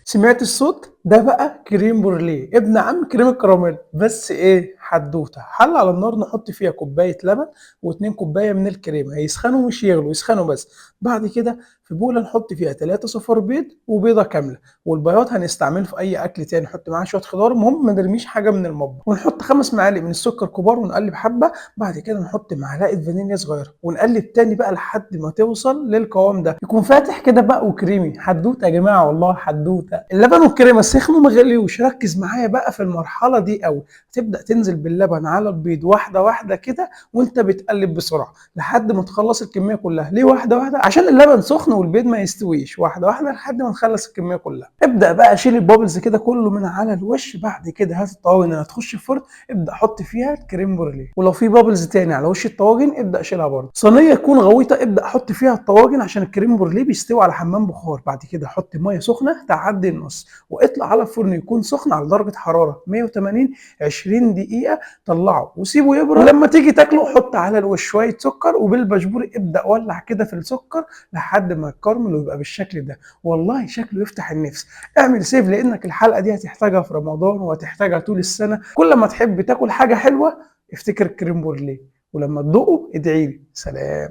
سمعت الصوت ده بقى؟ كريم بورليه ابن عم كريم الكراميل، بس ايه حدوتة. حله على النار نحط فيها كوباية لبن و2 كوباية من الكريمة، يسخنوا مش يغلوا، يسخنوا بس. بعد كده في بوله نحط فيها 3 صفار بيض وبيضه كاملة، والبياض هنستعمله في اي اكل تاني، نحط معاه شوية خضار، المهم ما نرميش حاجة من المطبخ. ونحط 5 معالق من السكر كبار ونقلب حبه. بعد كده نحط معلقه فانيليا صغيرة ونقلب تاني بقى لحد ما توصل للقوام ده، يكون فاتح كده بقى وكريمي. حدوتة يا جماعة والله حدوتة. اللبن والكريمه سخنوا ما غليوش، ركز معايا بقى في المرحلة دي قوي. تبدا تنزل باللبن على البيض واحدة واحدة كده وانت بتقلب بسرعة لحد ما تخلص الكمية كلها. ليه واحدة واحدة؟ عشان اللبن سخن والبيض ما يستويش. واحدة واحدة لحد ما نخلص الكمية كلها. ابدا بقى شيل ال bubbles كده كله من على الوش. بعد كده هات الطواجن اللي هتخش الفرن، ابدا حط فيها الكريم بورليه، ولو في bubbles تاني على وش الطواجن ابدا شيلها برضه. صينية تكون غويطه ابدا حط فيها الطواجن عشان الكريم بورليه بيستوي على حمام بخار. بعد كده حط مية سخنة تعدي النص واطلع على الفرن يكون سخن على درجه حرارة 180 20 دقيقة. طلعه وسيبه يبرد، ولما تيجي تاكله حط على الوش شوية سكر، وبالبشبوري ابدا ولع كده في السكر لحد ما يتكرمل ويبقى بالشكل ده. والله شكله يفتح النفس. اعمل save لانك الحلقة دي هتحتاجها في رمضان وهتحتاجها طول السنة. كل ما تحب تاكل حاجة حلوة افتكر الكريم بورليه، ولما تدوقه ادعيلي. سلام.